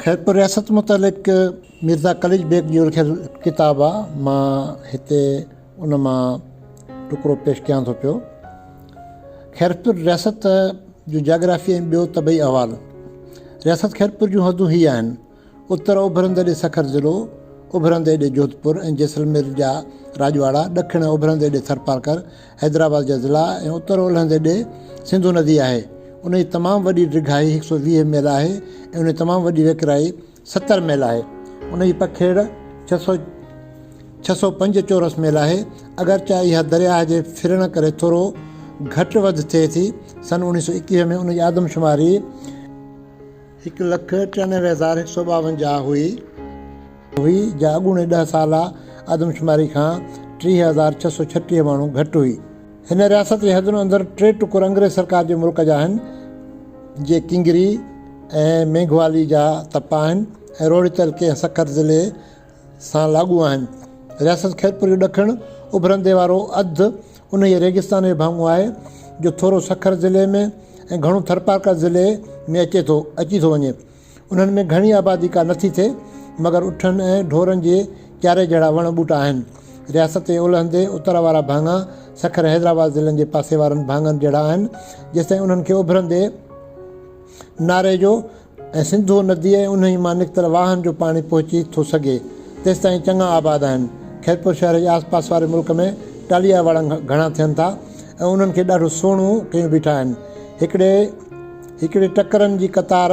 خيرپور رياست متعلق مرزا قليچ بيگ جو لکيل ڪتاب آ، مان هتي ان مان ٽڪرو پيش ڪيان ٿو پيو. خيرپور رياست جو جاگرافي ۽ ٻيو طبعي احوال. رياست خيرپور جون حدون هي آهن. اتر اڀرندي ڏي سکر ضلعو، اڀرندي ڏي جوڌپور ۽ جيسلمير جا راڄواڙا، ڏکڻ ۽ اڀرندي ڏي ٿرپارڪر، حيدرآباد جا ضلعا ۽ اتر اولهندي ڏي سنڌو ندي آهي. ان جي تمام وڏي ڊگهائي هڪ سو 20 ميل آهي ۽ ان جي تمام وڏي ويڪرائي 70 ميل آهي. ان جي پکيڙ 605 چورس ميل آهي. اگرچه اها درياهه جي ڦرڻ ڪري ٿورو گهٽ وڌ ٿئي ٿي. سن 1921 ۾ ان جي آدمشماري. 1,93,152 هئي. هئي، جا اڳوڻي ڏهه سالا آدمشماري کان 30,636 ماڻهو گهٽ هئي. هن رياست جي حدن اندر ٽي ٽڪر انگريز سرڪار جي ملڪ جا آهن، جي ڪنگري ۽ مينگهوالي جا تپا آهن ۽ روهڙي تعلقي ۽ سکر ضلعي سان لاڳو آهن. رياست خيرپور جو ڏکڻ اڀرندي وارو اڌ انهيء ريگستان جو ڀاڱو آهي، جو ٿورو سکر ضلعي ۾ ۽ گهڻو ٿرپارڪر ضلعي ۾ اچي ٿو اچي ٿو وڃي. انهن ۾ گهڻي آبادي ڪا نٿي ٿئي، مگر اٺن ۽ ڍورن جي چاري جهڙا وڻ ٻوٽا آهن. رياست جي اولهندي اتر وارا ڀاڱا سکر ۽ حيدرآباد ضلعن جي پاسي وارن ڀاڱن جهڙا آهن، جيستائين انهن کي اڀرندي ناري جو ۽ سنڌو نديء ۽ انهيء مان نڪتل واهن جو پاڻي پهچي ٿو سگهي، تيستائين چڱا آباد آهن. خيرپور شهر جي آس پاس واري ملڪ ۾ ٽالهيا وڻ گهڻا ٿين ٿا ۽ انهن کي ڏاڍو سهڻو ڪيون بيٺا آهن. هڪڙي هڪڙي ٽڪرن جي قطار،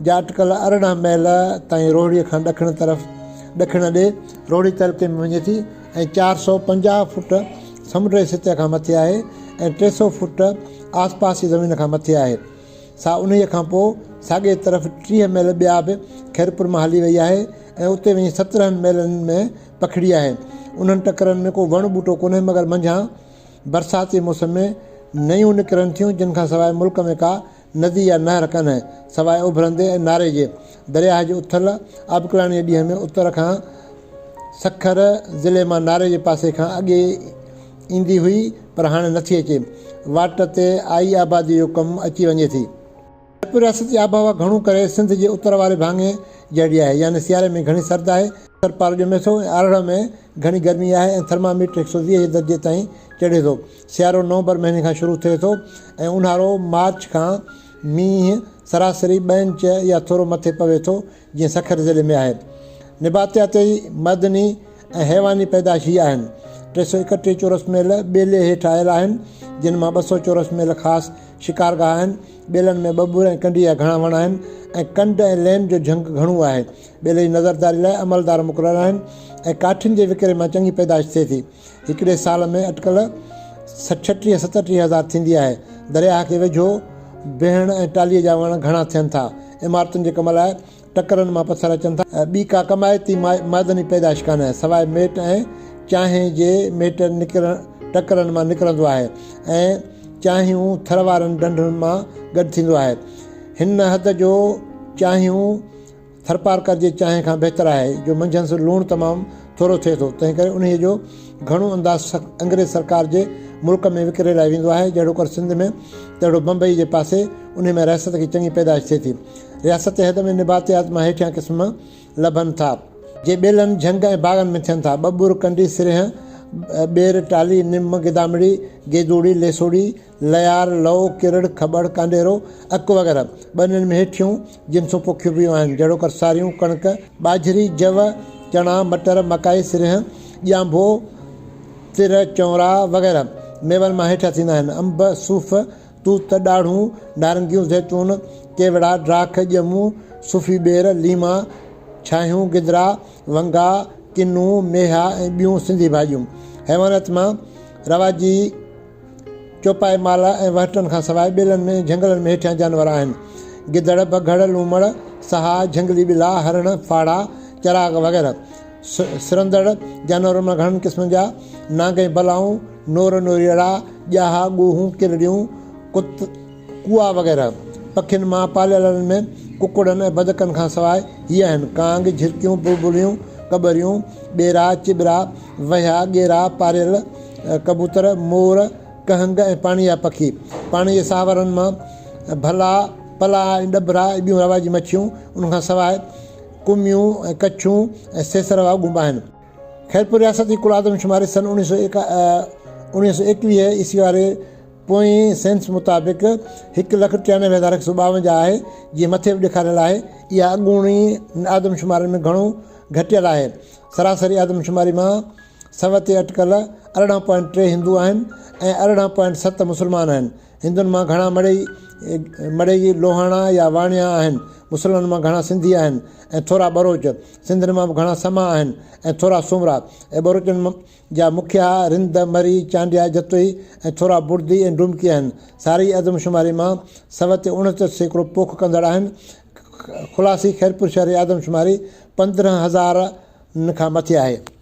جا اٽڪل 18 ميل تائين روهڙيء کان ڏکڻ طرف ڏکڻ ڏي روهڙي تعلقي ۾ وڃي ٿي ۽ 450 فوٽ سمنڊ جي سطح کان مٿي آهي ۽ 300 فوٽ آس پاس جي زمين کان مٿي آهي. سا انهيء کان پوء ساڳئي طرف 30 ميل ٻيا به خيرپور مان هلي وئي آهي ۽ اتي وڃي 17 ميلن ۾ پکڙي آهي. انهن ٽڪرن ۾ ڪو وڻ ٻوٽو ڪونهي مگر منجهان برسات جي موسم ۾ نيون نڪرن ٿيون جن کان سواء ملڪ ۾ ڪا ندي يا نهر ڪانهي سواء اڀرندي ۽ ناري جي. درياهه جي اٿل آبڪلاڻيء ڏينهن ۾ اتر کان سکر ضلعي مان ناري جي پاسي کان اڳي ايندي هئي پر هاڻي نٿي اچي. واٽ تي آئي آباديء جو ڪم اچي وڃي ٿي. خيرپور رياست جي آبهوا گهڻو ڪري سنڌ جي اتر واري ڀاڱي جهڙي آهي، يعني سياري ۾ گهڻي سرد آهي، اتر پار ڄمي ٿو ۽ آرهڙ ۾ گهڻي گرمي آهي ۽ ٿرماميٽر 120 جي درجي تائين چڙهي ٿو. سيارو نومبر مهيني کان شروع ٿئي ٿو ۽ اونهارو مارچ کان مينهن سراسري ٻه انچ يا ٿورو مٿي پوي ٿو، جيئن سکر ضلعي ۾ آهي. نباتياتي، معدني ۽ حيواني پيدائش هي آهن. 331 چورس ميل ٻيلي هيٺ آيل آهن، جن مان 200 چورس ميل خاص شڪارگاهه آهن. ٻيلن ۾ ٻٻر ۽ ڪنڊي جا گهڻا وڻ آهن ۽ ڪنڊ ۽ ليم جو جهنگ گهڻو آهي. ٻيلي جي نظرداري لاء عملدار مقرر آهن ۽ ڪاٺين جي وڪري مان چڱي پيدائش ٿئي ٿي. هڪڙي سال ۾ اٽڪل 36 37 هزار ٿيندي آهي. درياهه کي ويجهو بيهڻ ۽ ٽالهيء جا وڻ گهڻا ٿين ٿا. عمارتن جي ڪم لاء ٽڪرن مان پٿر اچن ٿا. ٻي ڪا ڪمائتي معدني پيدائش ڪانهي، سواء ميٽ ۽ چانهه جي ميٽ ٽڪرن مان نڪرندو آهي ۽ چانهيون ٿر وارن ڍنڍن مان گڏ ٿيندو آهي. هن حد جو چانهيون ٿرپارڪر جي چانهه کان بهتر آهي، جو منجهنس لوڻ تمام ٿورو ٿئي ٿو، تنهنڪري انهيء جو گهڻو انداز انگريز سرڪار جي ملڪ ۾ وڪري لاء ويندو آهي، جهڙوڪر سنڌ ۾ تهڙو بمبئي جي پاسي، انهيء ۾ رياست کي چڱي پيدائش ٿئي ٿي. رياست جي حد ۾ نباتيات مان هيٺيان قسم لڀن ٿا. جي ٻيلن، جهنگ ۽ باغن ۾ ٿين ٿا، ٻٻر، ڪنڊي، سرينهن، ٻير، ٽالهي، نم، گدامڙي، گيدوڙي، ليسوڙي، ليار، لئو، ڪرڙ، کٻڙ، ڪانڊيرو، اڪ وغيره. ٻنين ۾ هيٺيون جنسون پوکيون ويون آهن، جهڙوڪر ساريون، ڪڻڪ، ٻاجهري، جَوَ، چڻا، مٽر، مڪائي، سرينهن، ڄانڀو، تر، چونرا وغيره. ميون مان هيٺيان ٿيندا آهن، انب، صوف، توت، ڏاڙهون، نارنگيون، زيتون، ڪيوڙا، ڊاک، ڄمون، صوفي ٻير، ليما، ڇانهيون، گدرا، ونگا، ڪنو، ميها ۽ ٻيون سنڌي ڀاڄيون. حيوانات مان رواجي چوپائي مال ۽ وهٽن کان سواء ٻيلن ۾ جهنگلن ۾ هيٺيان جانور آهن، گدڙ، بگهڙ، لومڙ، سها، جهنگلي ٻلا، هرڻ، ڦاڙها، چراغ وغيره. سرندڙ جانورن مان گهڻن قسمن جا نانگ ۽ بلائون، نور نوريئڙا، ڄاها، ڳوهون، ڪرڙيون، ڪوئا وغيره. پکين مان پاليلن ۾ ڪڪڙن ۽ بدڪن کان سواء هي آهن، ڪانگ، جهرڪيون، بلبليون، ڪٻريون، ٻيرا، چٻرا، وهيا، ڳيرا، پاريل، ڪبوتر، مور، ڪهنگ ۽ پاڻي جا پکي. پاڻي جي ساهوارن مان ڀلا، پلا ۽ ڏٻرا ۽ ٻيون رواجي مڇيون، ان کان سواء. ڪميون ۽ ڪڇون ۽ سيسر واڳون به آهن. خيرپور رياست جي ڪل آدمشماري سن 1921 عيسوي واري پوئين سينس مطابق 193152 آهي، جيئن مٿي به ڏيکاريل آهي. اها اڳوڻي آدمشمارين ۾ گهڻو گهٽيل آهي. سراسري آدمشماري مان سوَ تي اٽڪل 18 پوائنٽ ٽي هندو آهن ۽ 18 پوائنٽ ست مسلمان آهن. هندن مان گهڻا مڙئي مڙئي لوهاڻا يا واڻيا آهن. مسلمانن مان گهڻا سنڌي آهن ۽ ٿورا ٻروچ. سنڌين مان به گهڻا سما آهن ۽ ٿورا سومرا ۽ ٻروچن جا مکيا رند، مري، چانڊيا، جتوئي ۽ ٿورا بڙدي ۽ ڊومڪي آهن. ساري آدمشماري مان سوَ تي 69% پوک ڪندڙ آهن. خلاصي خيرپور شهر جي آدمشماري 15 هزارن کان مٿي آهي.